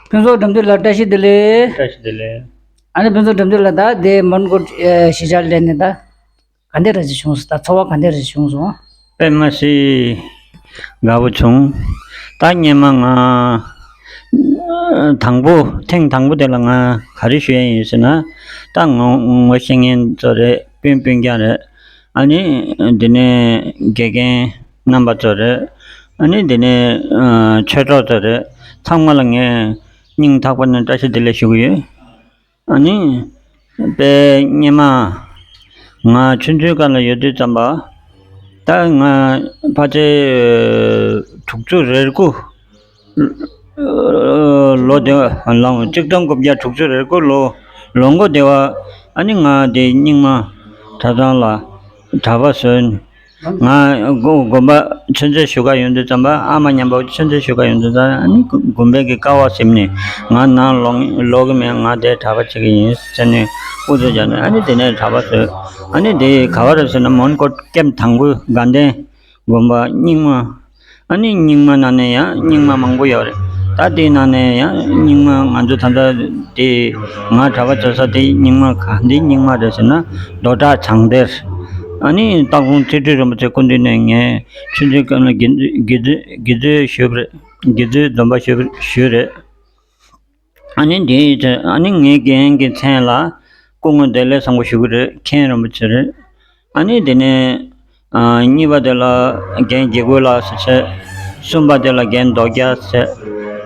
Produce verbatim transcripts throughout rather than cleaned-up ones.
ཕུན་ཚོགས་དགྲ་འདུལ་ལགས་བཀྲ་ཤིས་བདེ་ལེགས། བཀྲ་ཤིས་བདེ་ལེགས། ཨ་ནི་ཕུན་ཚོགས་དགྲ་འདུལ་ལགས། ད་དེ་མོན་གྷོ་ཨེ་གཞིས་ཆགས་སླེབས་ནས་ད་ག་འདྲ་རེ་ཞིག་བྱུང་སོང་། ད་ཚོར་བ་ག་འདྲ་རེ་ཞིག་བྱུང་སོང་། དཔེ་མ་སྲིད་དགའ་པོ་བྱུང་། ད་སྔོན་མ་ང་དང་པོ་ཐེངས་དང་པོ་དེ་ལ་ང་ག་རེ་ཞུ་ཡ་ཡིན་ཟེར་ན། ད་ངོ་ངོ་ཤེས་མཁན་ཚོ་རེད། སྤུན་སྤུན་ཀྱག་རེད། ཨ་ནི་དེ་ནས་དགེ་རྒན་རྣམ་པ་ཚོ་རེད། ཨ་ནི་དེ་ནས་ཨ་ཆོས་གྲོགས་ཚོ་རེད། ཚང་མ་ལ་ངས་སྙིང་ཐག་པ་ནས་བཀྲ་ཤིས་བདེ་ལེགས་ཞུ་གི་ཡོད། ཨ་ནི་དཔེ་སྔོན་མ་ང་ཆུང་ཆུང་སྒང་ལ་ཡོད་དུས་ཙམ་པ། ད་ང་ཕལ་ཆེར་དྲུག་ཅུ་རེ་དགུ། ལོ་དེ་བ་ལོ་གཅིག་སྟོང་དགུ་བརྒྱ་དྲུག་ཅུ་རེ་དགུ་ལོ་ལོ་མགོ་དེ་བ། ཨ་ནི་ང་དེ་རྙིང་མ་གྲྭ་ཚང་ལ་གྲྭ་པ་བཟོས། ང་དགོན་དགོན་པ་ཆོས་མཛད་ཞུ་ག་ཡོང་དུས་ཙམ་པ། ཨ་མ་མཉམ་པོ་ཆོས་མཛད་ཞུ་ག་ཡོང་དུས་ཙམ། ཨ་ནི་དགོན་པའི་གི་ཀ་བ་ཟིན་ནས། ང་ནང་ལོག་ལོག་གི་མེད། ང་དེ་གྲྭ་པ་བྱེད་ཀྱི་ཡིན་ཟེར་ནས་ཨུ་ཚུགས་བརྒྱབ་ནས། ཨ་ནི་དེ་ནས་གྲྭ་པ་བཟོས། ཨ་ནི་དེ་ག་བ་རེད་ཟེར་ན། མོན་གྷོ་ཀེམ་དང་པོའི་དགའ་ལྡན་དགོན་པ་རྙིང་མ། ཨ་ནི་རྙིང་མ་ནང་ནས་ཡང་རྙིང་མ་མང་པོ་ཡོད་རེད། ད་དེའི་ནང་ནས་ཡང་རྙིང་མ་ང་ཚོ་ད་ལྟ་དེ་ང་གྲྭ་པ་བྱེད་ས་དེ་རྙིང་མ། ག་འདི་རྙིང་མ་རེད་ཟེར་ན། རྡོ་བྲག་བྱང་གཏེར། ཨ་ནི་སྟག་གཟིག་ཚེ་སྒྲོན་རིན་པོ་ཆེ་སྐུ་མདུན་ནས་ངས་ཆུང་ཆུང་སྐབས་ལ་དགེ་དགེ་དགེ་ཚུལ་ཞུས་པ་རེད། དགེ་ཚུལ་སྡོམ་པ་ཞུས་པ་ཞུས་རེད། ཨ་ནི་དེའི་ཚེ་ཨ་ནི་ངའི་རྒན་གྱི་མཚན་ལ་སྐུ་ངོ་བདེ་ལེགས་བཟང་པོ་ཞུ་གི་རེད། མཁན་རིན་པོ་ཆེ་རེད། ཨ་ནི་དེ་ནས་ཨ་གཉིས་པ་དེ་ལ་རྒན་དགེ་སྐོས་ལགས་ཟེར་བྱས། གསུམ་པ་དེ་ལ་རྒན་རྡོ་རྒྱལ་ཟེར།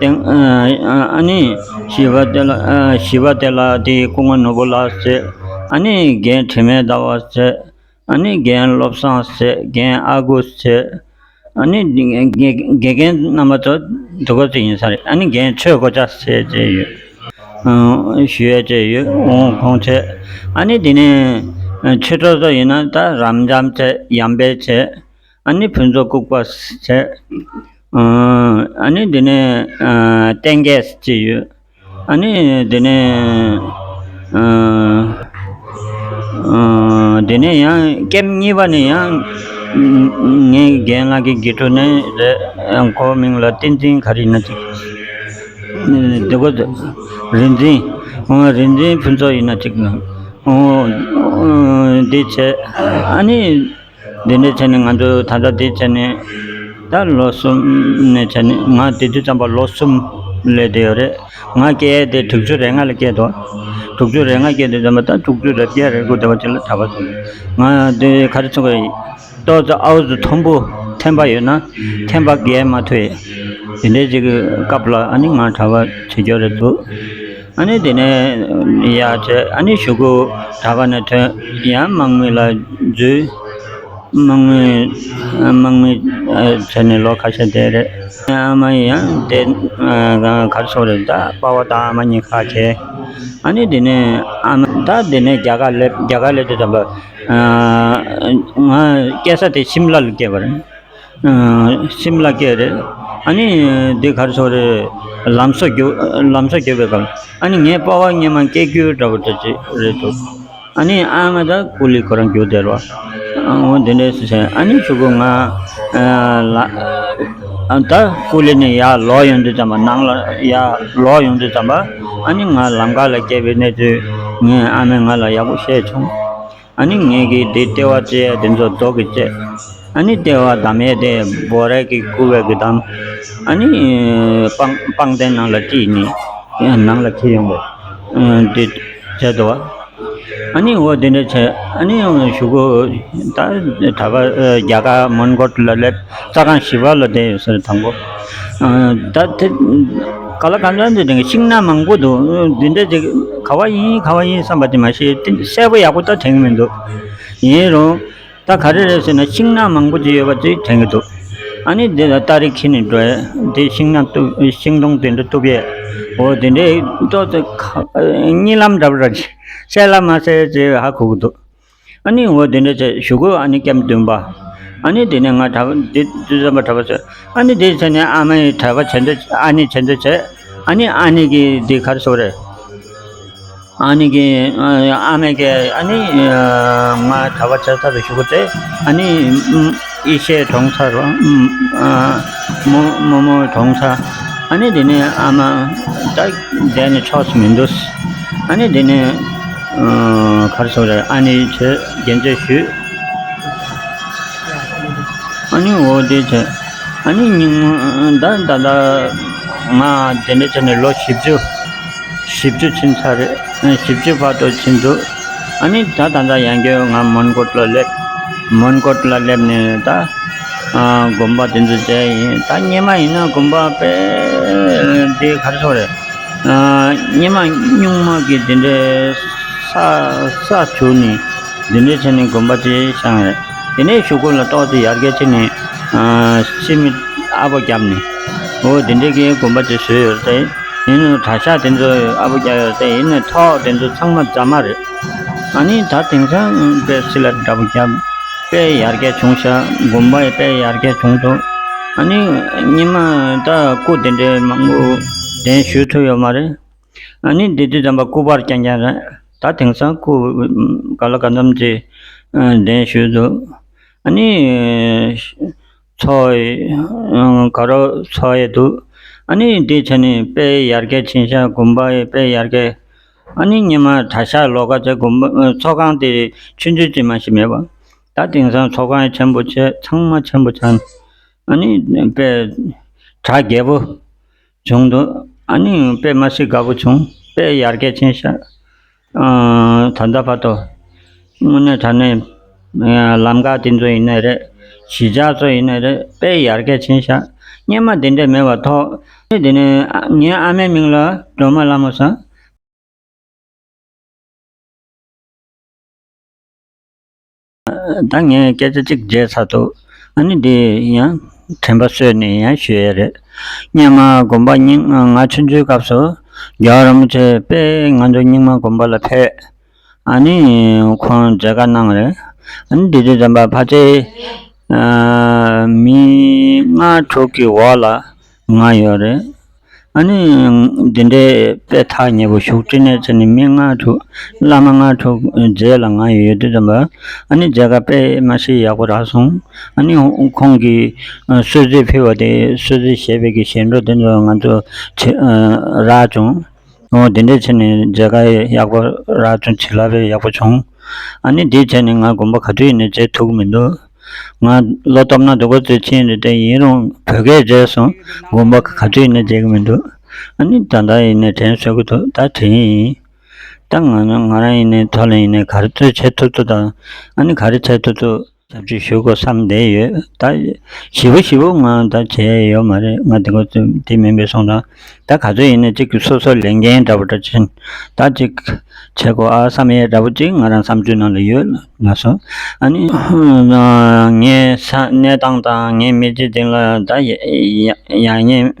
དེ་ཨ་ཨ་ནི་བཞི་པ་དེ་ལ་ཨ་བཞི་པ་དེ་ལ་དེ་སྐུ་ངོ་ནོར་བུ་ལགས་ཟེར། ཨ་ནི་རྒན་དྲི་མེད་ཟླ་བ་ཟེར། ཨ་ནི་རྒན་བློ་བཟང་ཟེར། རྒན་ཨ་ཁུ་ཟེར། ཨ་ནི་དགེ་དགེ་རྒན་རྣམ་པ་ཚོ་འདུ་འགོད་ཅིག་ཡིན་ས་རེད། ཨ་ནི་རྒན་ཆོས་སྒོ་ལྕགས་ཟེར་བྱས་ཡོད། ཨ་ཞུ་ཡ་བྱས་ཡོད། འོང་ཁོང་བྱས། ཨ་ནི་དེ་ནས་ཆོས་གྲོགས་ཚོ་ཡིན་ན་ད་རབ་འབྱམས་བྱས། ཡང་འཕེལ་བྱས། ཨ་ནི་ཕུན་ཚོགས་ལྐུགས་པ་བྱས། ཨ་ནི་དེ་ནས་ཨ་བསྟན་རྒྱས་བྱས་ཡོད། ཨ་ནི་དེ་ནས་ཨ་ཨ་དེ་ནས་ཡང་ཀེམ་གཉིས་པ་ནས་ཡང་ངའི་རྒན་ལགས་ཀྱི་དགེ་ཕྲུག་ནས་རེད། ཁོ་མིང་ལ་བསྟན་འཛིན་ག་རེ་ཡིན་ན་ཅིག། འདི་གོ་རིག་འཛིན། ཨོ་རིག་འཛིན་ཕུན་ཚོགས་ཡིན་ན་ཅིག། ཨོ་འདི་བྱས། ཨ་ནི་འདི་འདྲ་བྱས་ནས་ང་ཚོ་ད་ལྟ་འདི་བྱས་ནས་ད་ལོ་གསུམ་ནས་བྱས་ནས། ང་དེ་དུས་ཙམ་པ་ལོ་གསུམ་སླེབས་བསྡད་ཡོད་རེད། ང་སྐྱེས་དེ་དྲུག་ཅུ་རེ་ལྔ་ལ་སྐྱེས་འདུག། དྲུག་ཅུ་རེ་ལྔ་སྐྱེས་དུས་ཙམ་པ་ད་དྲུག་ཅུ་རེ་བརྒྱད་རེ་དགུ་དེ་བ་ཅིག་ལ་གྲྭ་པ་སོང་། ང་དེ་ག་རེ་ཚོ་གི་ཏོག་ཙམ་ཨའུ་ཚོ་མཐོན་པོ་ཐེམ་པ་ཡོད་ན་ཐེམ་པ་བརྒལ་མ་ཐུབ་ཡས། དེ་འདྲའི་ཅིག་གི་སྐབས་ལ་ཨ་ནི་ང་གྲྭ་པ་བྱེད་རྒྱུ་རེད་འདུག། ཨ་ནི་དེ་ནས་ཡར་བྱས། ཨ་ནི་གཞུག་གུ་གྲྭ་པ་ནས་ཐོན། ཡང་དམག་མི་ལ་འཛུལ། དམག་མི་དམག་མི་བྱས་ནས་ལོ་ཁ་ཤས་བསྡད་རེད། ཨ་མ་ཡང་དེ་ག་རེ་ཟེར་རེད། ད་པ་ཕ་དང་ཨ་མ་གཉིས་ཁ་གྱེས། ཨ་ནི་དེ་ནས་ཨ་མ་ད་དེ་ནས་རྒྱ་གར་སླེབས། རྒྱ་གར་སླེབས་དུས་ཙམ་པ་ང་སྐྱེས་ས་དེ་ཤིམ་ལ་ལ་སྐྱེས་པ་རེད། ཤིམ་ལ་སྐྱེས་རེད། ཨ་ནི་འདི་ག་རེ་ཟེར་རེད། ལམ་སང་རྒྱུག། ལམ་སང་རྒྱུག་པའི་སྐབས། ཨ་ནི་ངའི་པ་ཕ་སྔོན་མ་སྐྱེ་རྒྱུ་འདྲ་པོ་འདྲ་ཅིག་རེད་འདུག། ཨ་ནི་ཨ་མ་ད་ཀུ་ལི་ཁོ་རང་རྒྱུག་བསྡད་རོགས། འོ་འདི་འདྲས་སུ་བྱས། ཨ་ནི་གཞུག་གུ་ང་ལ་ད་ཀུ་ལི་ནས་ཡར་ལོག་ཡོང་དུས་ཙམ་པ། ནང་ལ་ཡར་ལོག་ཡོང་དུས་ཙམ་པ། ཨ་ནི་ང་ལམ་ཁ་ལ་སྐྱེས་པའི་གནས་ཚུལ་ངའི་ཨ་མས་ང་ལ་ཡག་པོ་བཤད་བྱུང་། ཨ་ནི་ངས་ཀྱིས་དེ་ལྟེ་བ་བཅད་ཡ་དེ་ཚོ་རྡོ་གིས་བཅད། ཨ་ནི་ལྟེ་བ་བསྡམ་ཡས་དེ་བོ་ར་གི་ཀུ་བས་ཀྱིས་བསྡམས། ཨ་ནི་པང་པང་གདན་ནང་ལ་དཀྲིས་ནས་ནང་ལ་འཁྱེར་ཡོང་བས་དེ་བྱས་འདུག་བ། ཨ་ནི་འོ་དེ་འདྲ་བྱས། ཨ་ནི་གཞུག་གུ་ད་གྲྭ་པ་རྒྱ་གར་མོན་གྷོ་ལ་སླེབས། རྩྭ་ཁང་བཞི་པ་ལ་བསྡད་ཡོད་ས་རེད་དང་པོ། ད་དེ་ག་ལ་གང་འདྲ་འདི་འདྲ་ཤིང་ནགས་མང་པོ་འདུག། འདི་འདྲ་ཅིག་ག་བ་ཡིན་ག་བ་ཡིན་བསམ་པ་དེ་མ་ཤེས། དེ་གསལ་པོ་ཡག་པོ་ད་དྲན་གྱི་མི་འདུག། ཡིན་རུང་ད་ག་རེ་རེད་ཟེར་ན། ཤིང་ནགས་མང་པོ་ཅིག་ཡོད་པ་ཅིག་དྲན་གྱི་འདུག། ཨ་ནི་འདི་ལ་སྟ་རེ་འཁྱེར་ནས་འགྲོ་ཡས། དེ་ཤིང་ནགས་གཏུབ། ཤིང་སྡོང་དེ་འདྲ་གཏུབ་ཡས། འོ་དེ་འདྲའི་ཏོག་ཙམ་གཉིད་ལམ་འདྲ་པོ་ར་ཅིག། གསལ་ལ་མ་གསལ་ཅིག་ཧ་གོ་གི་འདུག། ཨ་ནི་འོ་དེ་འདྲ་བྱས། གཞུག་གུ་ཨ་ནི་ཀེམ་བདུན་པ། ཨ་ནི་དེ་ནས་ང་གྲྭ་པ་དེ་དུས་ཙམ་པ་གྲྭ་པ་བྱས། ཨ་ནི་དེ་བྱས་ནས་ཨ་མའི་གྲྭ་པ་བྱས་འདྲ། ཨ་ནི་བྱས་འདྲ་བྱས། ཨ་ནི་ཨ་ནི་གིས་དེ་ག་རེ་ཟེར་རེད། ཨ་ནི་གིས་ཨ་མས་ཀྱིས་ཨ་ནི་ང་གྲྭ་པ་བྱས་ཚར་བའི་གཞུག་གུ་དེ། ཨ་ནི་ཨི་ཤའི་གྲོང་ཚོ་རུ་རྨོ་རྨོ་མོའི་གྲོང་ཚོ། ཨ་ནི་དེ་ནས་ཨ་མ་ད་བསྡད་ནས་ཆོག་སུ་མི་འདུག་ཨ་ནི་དེ་ནས་ཨ་ག་རེ་ཟེར་རེད། ཨ་ནི་ཚོས་རྒྱན་ཆ་ཞུས། ཨ་ནི་འོ་དེ་བྱས། ཨ་ནི་སྙིང་མ་ད་ད་ད་ང་དེ་འདྲ་བྱས་ནས་ལོ་བཞི་བཅུ། བཞི་བཅུ་ཕྱིན་ཚར་རེད། བཞི་བཅུ་བར་དུ་ཕྱིན་འདུག་ཨ་ནི་ད་ད་ལྟ་ཡང་བསྐྱར་ང་མོན་གྷོ་ལ་སླེབས། མོན་གྷོ་ལ་སླེབས་ནས་ད་ཨ་དགོན་པ་དེ་ཚོ་མཇལ་ཡིན། ད་སྔོན་མ་ཡིན་ན་དགོན་པ་དཔེ་འདི་ག་རེ་ཟེར་རེད། ཨ་སྔོན་མ་སྨྱུག་མ་གི་དེ་འདྲའི་ས་ས་བྱུགས་ནས་དེ་འདྲའི་བྱས་ནས་དགོན་པ་དེ་བཞེངས་རེད། དེ་ནས་གཞུག་གུ་ལ་ཏོག་ཙམ་ཡར་རྒྱས་ཕྱིན་ནས་ཨ་ཤི་མི་ཨ་ཕོ་བརྒྱབ་ནས་འོ་དེ་འདྲའི་གི་དགོན་པ་དེ་བཟོས་ཡོད་རེད། ཡིན་ནའང་གྲྭ་ཤག་དེ་ཚོ་ཨ་ཕོ་བརྒྱབ་ཡོད་རེད། ཡིན་ནའང་ཐོག་དེ་ཚོ་ཚང་མ་རྫ་མ་རེད། ཨ་ནི་ད་དེང་སང་དཔེ་སི་ལ་འདྲ་པོ་བརྒྱབ། དཔེ་ཡར་རྒྱས་བྱུང་ཤག་དགོན་པ་ཡི་དཔེ་ཡར་རྒྱས་བྱུང་འདུག་ཨ་ནི་སྔོན་མ་ད་སྐུ་དེ་འདྲའི་མང་པོ་གདན་ཞུ་ཐུབ་ཡོད་མ་རེད། ཨ་ནི་དེ་དུས་ཙམ་པ་སྐུ་པར་རྐྱང་རྐྱང་རེད། ད་དེང་སང་སྐུ་ག་ལ་ག་འདམ་ཅིག་གདན་ཞུས་འདུག་ཨ་ནི་ཚོགས་ཡི་ག་རོ་ཚོགས་ཡི་འདུག་ཨ་ནི་དེ་བྱས་ནས་དཔེ་ཡར་རྒྱས་ཕྱིན་ཤག་དགོན་པ་ཡི་དཔེ་ཡར་རྒྱས། ཨ་ནི་སྔོན་མ་གྲྭ་ཤག་ལོགས་ཀ་ཚེ་དགོན་པ་ཚོགས་ཁང་དེ་ཆུང་ཆུང་ཅིག་མ་ཞིག་མེད་པ། ད་དེང་སང་ཚོགས་ཁང་ཆེན་པོ་བྱས། ཚང་མ་ཆེན་པོ་ཆགས། ཨ་ནི་དཔེ་གྲ་རྒྱས་པོ་བྱུང་འདུག་ཨ་ནི་དཔེ་མ་སྲིད་དགའ་པོ་བྱུང་། དཔེ་ཡར་རྒྱས་ཕྱིན་ཤག་ཨ་ད་ལྟ་བར་དུ་དངོས་གནས་དྲང་གནས་ལམ་ཁ་དེ་ཚོ་ཡིན་ནའི་རེད། གཞིས་ཆགས་ཚོ་ཡིན་ནའི་རེད། དཔེ་ཡར་རྒྱས་ཕྱིན་ཤག་སྔོན་མ་དེ་འདྲས་མེད་པ་ཐོག་དེ་ནས་ངའི་ཨ་མའི་མིང་ལ་སྒྲོལ་མ་ལྷ་མོ་ཟེར། ད་ངས་སྐད་ཆ་གཅིག་བརྗེད་ཚར་འདུག་ཨ་ནི་འདི་ཡང་དྲན་པ་གསོས་ནས་ཡང་ཞུ་ཡས་རེད། སྔོན་མ་དགོན་པ་རྙིང་ང་ཆུང་ཆུང་སྐབས་སུ་རྒྱལ་བ་རིན་པོ་ཆེ་དཔེ་ང་ཚོ་རྙིང་མ་དགོན་པ་ལ་ཕེབས། ཨ་ནི་ཁོང་མཇལ་ཁ་གནང་རེད། ཨ་ནི་འདི་དུས་ཙམ་པ་ཕལ་ཆེར་མི་ལྔ་དྲུག་གི་འོག་ལ་ང་ཡོད་རེད། ཨ་ནི་འདི་འདྲའི་དཔེ་ཐག་ཉེ་པོ་བཞུགས་ཁྲི་ནས་ཚེ་ནི་མི་ལྔ་དྲུག་བླ་མ་ལྔ་དྲུག་རྗེས་ལ་ང་ཡོད་དུས་ཙམ་པ། ཨ་ནི་མཇལ་ཁ་དཔེ་མ་སྲིད་ཡག་པོ་རག་སོང་། ཨ་ནི་ཁོང་གིས་གསོལ་ཚིགས་ཕུལ་བ་དེ་གསོལ་ཚིགས་བཞེས་པའི་གི་ཞལ་འགྲོ་དེ་ཚོ་ང་ཚོ་བྱེད་རག་བྱུང་། འོ་དེ་འདྲའི་བྱས་ནས་མཇལ་ཁ་ཡག་པོ་རག་བྱུང་། བྱིན་རླབས་ཡག་པོ་བྱུང་། ཨ་ནི་དེའི་བྱས་ནས་ང་དགོན་པ་ག་དུས་ཡིན་ནའི་མཇལ་ཐུབ་ཀྱི་མི་འདུག་ང་ལོ་སྟོབས་ན་སྡུག་པོ་ཚོས་ཕྱིན་རེད་དེ། ཡིན་རུང་བོད་སྐད་བརྗེད་སོང་། དགོན་པ་ག་ཚོད་ཡིན་ན་བརྗེད་ཀྱི་མི་འདུག་ཨ་ནི་ད་ལྟ་ཡིན་ནའི་དྲན་གསོ་གི་འདུག་ད་དྲན་ཡིན། ད་ང་ང་རང་ཡིན་ནའི་ཐོག་ལ་ཡིན་ནའི་ག་རེ་ཚོད་བྱེད་ཐུབ་ཐུབ་དང་། ཨ་ནི་ག་རེ་བྱེད་ཐུབ་ཐུབ་ཞབས་ཕྱི་ཞུ་དགོས་བསམ་བསྡད་ཡོད། ད་ཞེ་པོ་ཞེ་པོ་ང་ད་བྱས་ཡོད་མ་རེད། ང་དེ་ག་དེ་མིན་པའི་སོང་ཙང་། ད་ག་ཚོད་ཡིན་ནའི་གཅིག་གི་སོ་སོ་ལས་འགན་འདྲ་པོ་འདྲ་ཕྱིན། ད་གཅིག་བྱེད་དགོས་ཨ་བསམ་ཡས་འདྲ་པོ་གཅིག་ང་རང་བསམ་ཚུལ་ནང་ལ་ཡོད་ལགས་སོ། ཨ་ནི་ངའི་ས་གནས་སྟངས་དང་ངའི་མི་ཚེ་འདི་ལ་ད་ཡ་ཡ་ཡ་ཡ་ངས་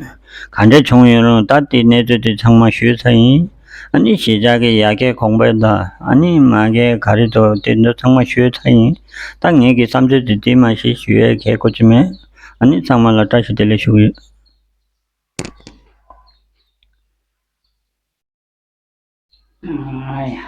ག་འདྲ་བྱུང་ཡོད་རུང་ད་དེ་གནས་ཚུལ་དེ་ཚང་མ་ཞུས་ཚར་ཡིན། ཨ་ནི་གཞིས་ཆགས་ཀྱི་ཡར་རྒྱས་གོང་འཕེལ་དང་། ཨ་ནི་མ་རྒྱས་ག་རེ་འདུག་དེ་ཚོ་ཚང་མ་ཞུས་ཚར་ཡིན། ད་ངེད་ཀྱི་བསམ་ཚུལ་དེ་དེ་མ་ཞིག་ཞུ་ཡས་གལ་དགོས་ཀྱི་མེད། ཨ་ནི་ཚང་མ་ལ་བཀྲ་ཤིས་བདེ་ལེགས་ཞུ་གི་ཡོད། ཨ་ཡ།